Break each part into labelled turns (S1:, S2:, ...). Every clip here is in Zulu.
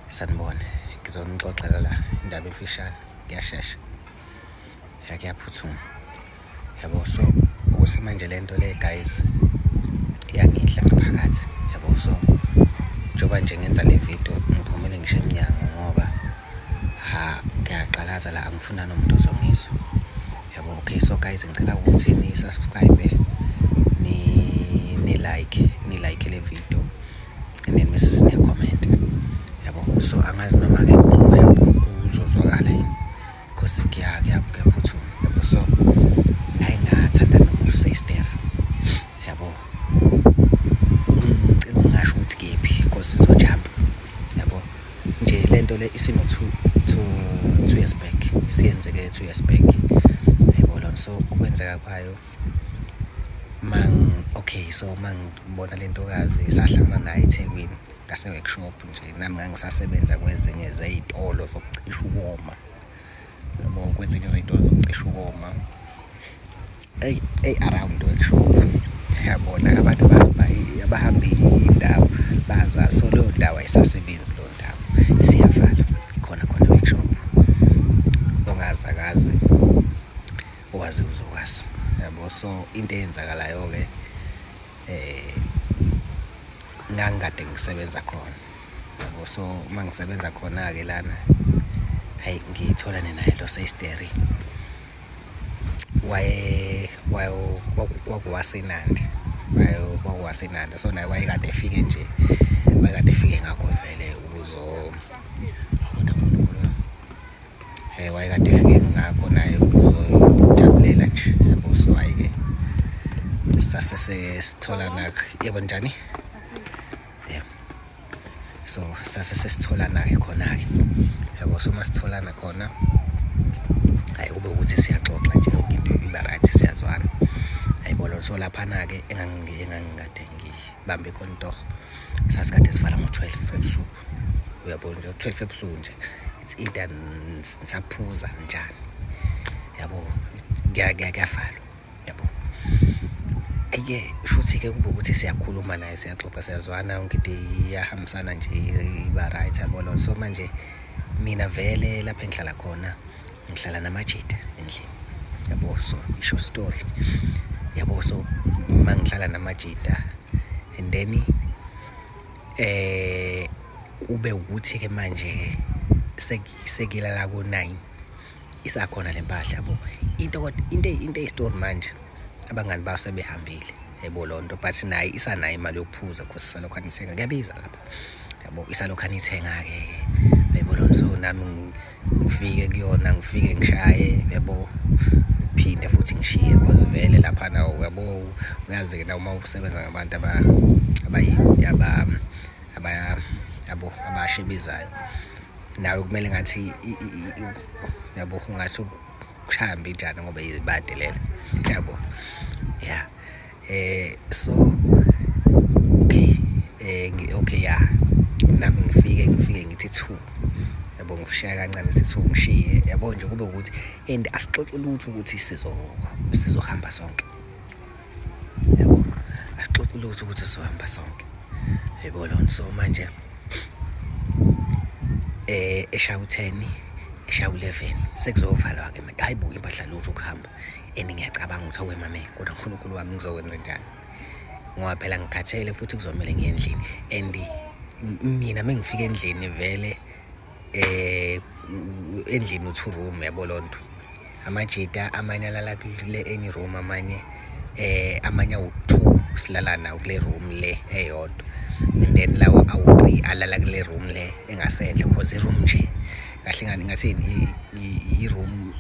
S1: Sanibona, ngizonixoxela la indaba emfishane, kuyashesha, ya kuyaphuthuma. Yabo, so ukuthi manje le nto le guys iyangidla ngaphakathi, yabo. So njengoba nje ngenza le video ngiphumele ngisho emnyango ngoba ha kuyaqalaza la, angifuna nomuntu ozongizwa, yabo. Okay, so guys ngicela ukuthi ni-subscribe, ni-like, ni-like le video and then bese sine-comment, yabo. So angazi noma-ke umoya uzozwakala yini because kuyaphuthuma, yabo. So hayi, ngathanda nomusayistera, yabo. Ngicela ungasho ukuthi kephi because izojumpa, yabo. Nje lento le isino two years back, siyenzeke 2 years back, yabo lona. So ukwenzeka kwayo mang okay, so mangibona lentokazi sahlangana naye eThekwini ngase workshop nje, nami ngangisasebenza kwezinye zey'tolo zokucisha ukoma, yabo, kwezinye zey'tolo zokucisha ukoma around workshop, yabona. Abantu abahamba indawo baza, so leyo ndawo ayisasebenzi, leyo ndawo isiyavalwa, ikhona khona workshop. Ongazakazi owazi uzokwazi, yabo. So into eyenzakalayo-ke, ngangikade ngisebenza khona, yabo. So uma ngisebenza khona-ke lana, hayi, ngitholane naye lo seyisteri, waye kwakuwaseNanda, kwakuwaseNanda. So naye wayekade efike nje, wayekade efike ngakho vele ukuzo, wayekade efike ngakho naye ukuzojabulela nje, yabo. So hhayi-ke sase sesitholana, yebo njani, yeah. So sase sesitholana-ke khona-ke, yabo. So masitholana khona, hayi, kube ukuthi siyaxoxa nje, yonke into iba right, siyazwana, yayibona. So laphana-ke engangikade ngibambe khona itoho, sasikade sivala ngo-12 ebusuku, uyabona nje, 12 ebusuku nje, it's either nisaphuza njani, yabo, kuyavalwa, yabo. Ayike futhi-ke kube ukuthi siyakhuluma naye, siyaxoxa, siyazwana, yonke into iyahambisana nje, iba right, yabo. So manje mina vele lapha engihlala khona, ngihlala namajita endlini, yabo. So isho story, yabo. So uma ngihlala namajita and then kube ukuthi-ke manje sekilala ko-9, isakhona le mpahla, yabo. Into kodwa into eyistory manje, abangani bawo sebehambile, yabo loo nto, but naye isanayo imali yokuphuza cause isalokhu anithenga, kuyabiza lapha, yabo, isalokhu anithenga-ke, yabo loo nto. So nami ngifike kuyona, ngifike ngishaye, yabo, phinde futhi ngishiye cause vele laphana, yabo, uyazi-ke na uma usebenza ngabantu yabo abashebezayo, nawe kumele ngathi yabo ungathi ukushaya mbijana ngoba bayadelela, yabo. Yeah, so okay, okay, yeah, nami ngifike ngithi 2, yabo, ngishaya kancane ngithi 2, ngishiye, yabo nje. Kube ukuthi and asixoxe lutho ukuthi sizohamba sonke, yabo, asixoxe lutho ukuthi sizohamba sonke, yabo lona. So manje eshaya u-10, eshaya u-11, sekuzovalwa ke manje. Hayi bo, impahla lutho ukuhamba, and ngiyacabanga ukuthi awe mame, kodwa uNkulunkulu wami, ngizokwenza njani ngoba phela ngikhathele futhi kuzomele ngiye endlini, and mina mengifika endlini vele, endlini u-two room, yabo lonto. Amajita amanye alala kule enye room, amanye amanye awu-2 silala nawo kule room le eyodwa, and then lawo awu-3 alala kule room le engasenhle, cause i-room nje kahle ngani ngathini, i-room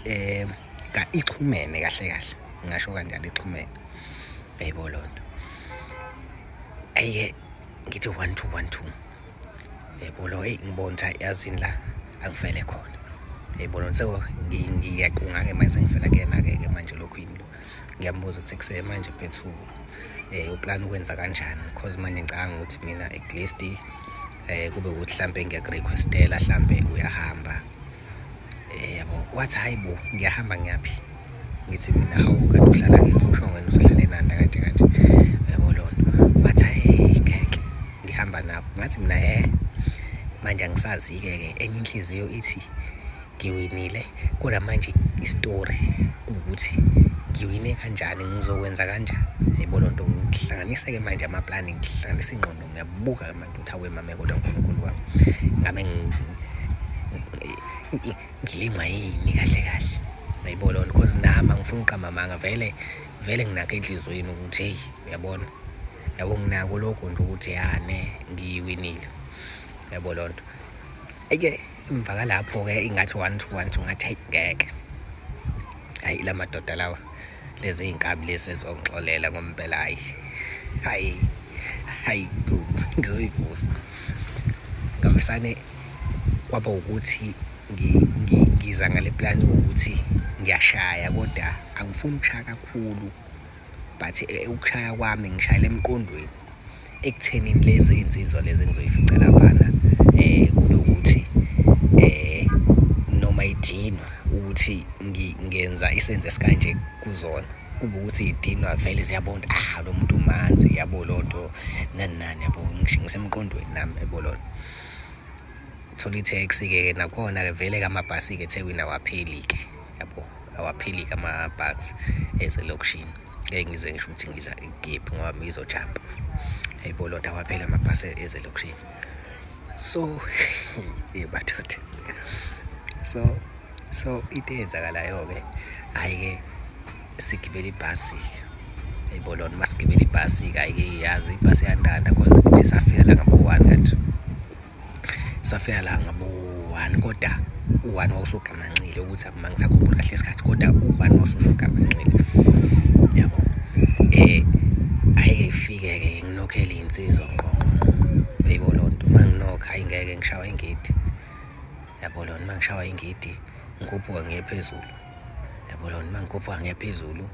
S1: ixhumene kahle kahle, ngingasho kanjalo, ixhumene, yayibona lonto. Ayike ngithi 1 2 1 2, yabo lo, hey, ngibona ukuthi yazini la angifele khona, yayibona. So ngiyaqunga-ke manje, sengifela kuyena-ke ke manje lokhu yini lo. Ngiyambuza ukuthi kuse manje mfethu, uplan ukwenza kanjani, cause manje ngicabanga ukuthi mina at least kube ukuthi mhlambe ngiyakurequestela, mhlambe uyahamba, yabo. Wathi hayi bo, ngiyahamba ngiyaphi? Ngithi mina hawu, kanti uhlala kephi? Usho ngani uzohlala eNanda kanje kanje, yabo lonto. Wathi hayi ngeke, ngihamba nabo. Ngathi mina Manje angisazi-ke ke enye inhliziyo ithi ngiwinile, kodwa manje isitori kuwukuthi ngiwine kanjani, ngizokwenza kanjani? Yebo loo nto, ngihlanganise-ke manje amaplani, ngihlanganise ingqondo, ngiyabuka-ke manje ukuthi awe mame kodwa uNkulunkulu wami, ngabe ngilingwa yini kahle kahle? Yayibona loo nto, cause nami angifuni ukuqamba amanga, vele vele nginakho enhliziyweni ukuthi hheyi uyabona, yabo nginako lokho nje ukuthi ya ne ngiwinile, yabo loo nto. Eke emva kalapho-ke ingathi 1 2 1 2, ngathi hayi ngeke, hhayi la madoda lawa, lezi iy'nkabi lezi ezongixolela ngompela, hhayi hhayi hhayi ngizoyivusa. Ngavesane kwaba ukuthi ngiza ngale plani ukuthi ngiyashaya, kodwa angifuni ukushaya kakhulu, but ukushaya kwami ngishayela emqondweni ekuthenini lezi iy'nsizwa lezi engizoyifica laphana kube ukuthi noma idinwa ukuthi ngenza isenzo esikanje kuzona, kube ukuthi idinwa vele ziyabona ah lo muntu umanzi, yabo loo nto nani nani, yabo ngisemqondweni nami, yabo loo nto. Thola i-taxi-ke nakhona-ke vele-ke amabhasi-ke eThekwini awapheli-ke, yabo awapheli-ke amabhasi ezelokishini, ngeke ngize ngisho ukuthi ngiza kephi ngoba ngizojampa, yayibona loo nto, awapheli amabhasi ezelokishini. So madoda, so into eyenzakalayo-ke, hhayi-ke sigibele ibhasi-ke, yayibona loo nto, masigibele ibhasi-ke, hhayi-ke yazi ibhasi iyantanta cause ukuthi safika la ngabo-1 kanje, safika la ngabo-1, kodwa u-1 wawusugamanxile ukuthi angisakhumbuli kahle isikhathi, kodwa u-1 wawusugamanxile, yabo. Hhayi-ke ifike-ke nginokhele iy'nsizwa ngqo ngqo, yayibona loo nto, uma nginokha hhayi ngeke ngishawa ingidi, yabo loo nto, uma ngishawa ingidi ngikhuphuka ngiye phezulu, yabo loo nto, uma ngikhuphuka ngiye phezulu,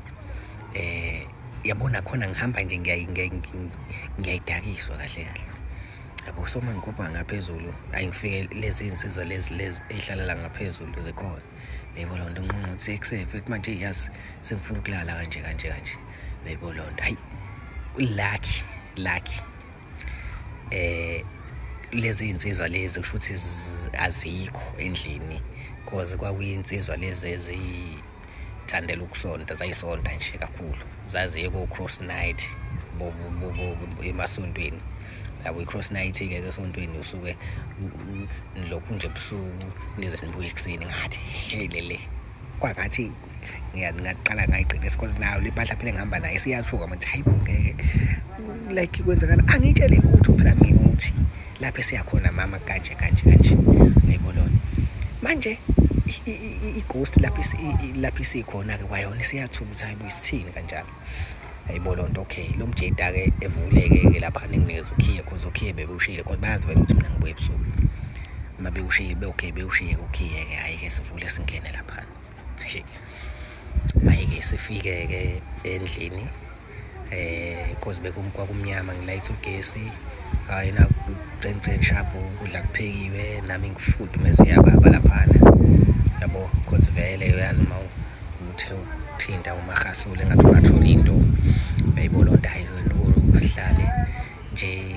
S1: yabona khona ngihamba nje ngiyayidakiswa kahle kahle, yabo. So uma ngikhuphuka ngaphezulu, hhayi ngifike lezi iy'nsizwa lezi lezi ey'hlala la ngaphezulu zikhona, yayibona loo nto, nginqonqothe sekusefethu manje, yazi sengifuna ukulala kanje kanje kanje, yayibona loo nto. Hhayi lucky lezi iy'nsizwa lezi kusho ukuthi azikho endlini, cause kwakuyinsizwa lezi ezithandela ukusonta, zayisonta nje kakhulu, zaziye ko-cross night emasontweni, yabo. I-cross night-ke esontweni usuke nilokhu nje ebusuku nize nibuye ekuseni. Ngathi helele, kwangathi ngingaqala ngayiqinisa, cause nayo le mpahla phela engihamba nayo isiyathuka manje, hayi bo ngeke, like kwenzakala angitshele lutho phela mina ukuthi lapho esiyakhona mama kanje kanje kanje, uyayibona lona. Manje i-ghost lapho lapho isikhona-ke kwayona isiyathuka ukuthi hayi bo isithini kanjalo, yayibona loo nto. Okay, lo mjida-ke evuleke-ke laphana enginikeza ukhiye, cause ukhiye bebewushiyile, cause bayazi vele ukuthi mina ngibuye ebusuku, uma bewushiyile okay bewushiye ukhiye-ke, hhayi-ke sivule singene laphana. Hhayi-ke sifike-ke endlini, cause kwakumnyama, ngilayitha ugesi, hhayi na grand grand sharp, ukudla kuphekiwe, nami ngifudumeze yababa laphana, yabo, cause vele uyazi uma uthe ukuthinta umahasule engathi ungathola into, uyayibona loo nto. Hhayi-ke sihlale nje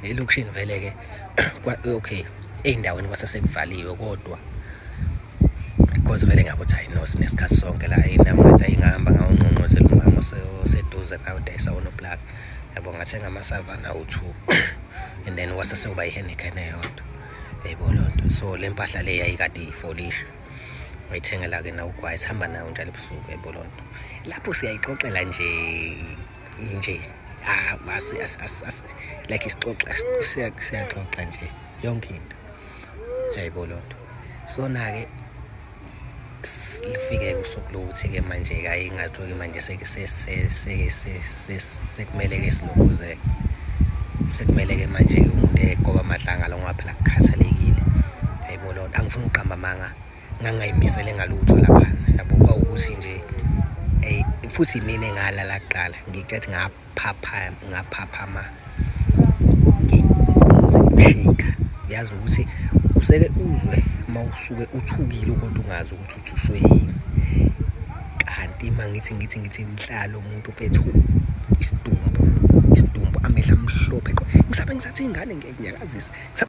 S1: elokishini vele-ke, okay ey'ndaweni kwasesekuvaliwe, kodwa cause vele ngabe uthi hayi no sinesikhathi sonke la, nami ngathi hayi ngahamba ngawungqongqozela umama oseduze nawe udayisa onoplug, yabo, ngathenga amasavana awu-2 and then kwase sekuba i-Heineken eyodwa, yayibona loo nto. So le mpahla le yayikade iyifolisha, wayithengela-ke nawo ugwayi, sihamba nawo njalo ebusuku, yayibona loo nto. Lapho siyayixoxela nje nje, like isixoxa, siyaxoxa nje yonke into, yayibona loo nto. Sona-ke lifike usuku lokuthi-ke manje-ke hhayi ngathiwa-ke manje sekumele-ke silokuze, sekumele-ke manje-ke umuntu egoba amadlanga lo ngoba phela kukhathalekile, yayibona loo nto. Angifuni ukuqamba amanga, ngangayimisele ngalutho laphana, yabo, kwawukuthi nje futhi imina engalala kuqala, ngikutshela ukuthi ngaphaphama umzimba ushika, yazi ukuthi useke uzwe uma usuke uthukile kodwa ungazi ukuthi uthuswe yini, kanti uma ngithi ngihlala umuntu mfethu isidumbu, amehlo amhlophe, ngisabe ngisathi ingane ngiyakunyakazisa.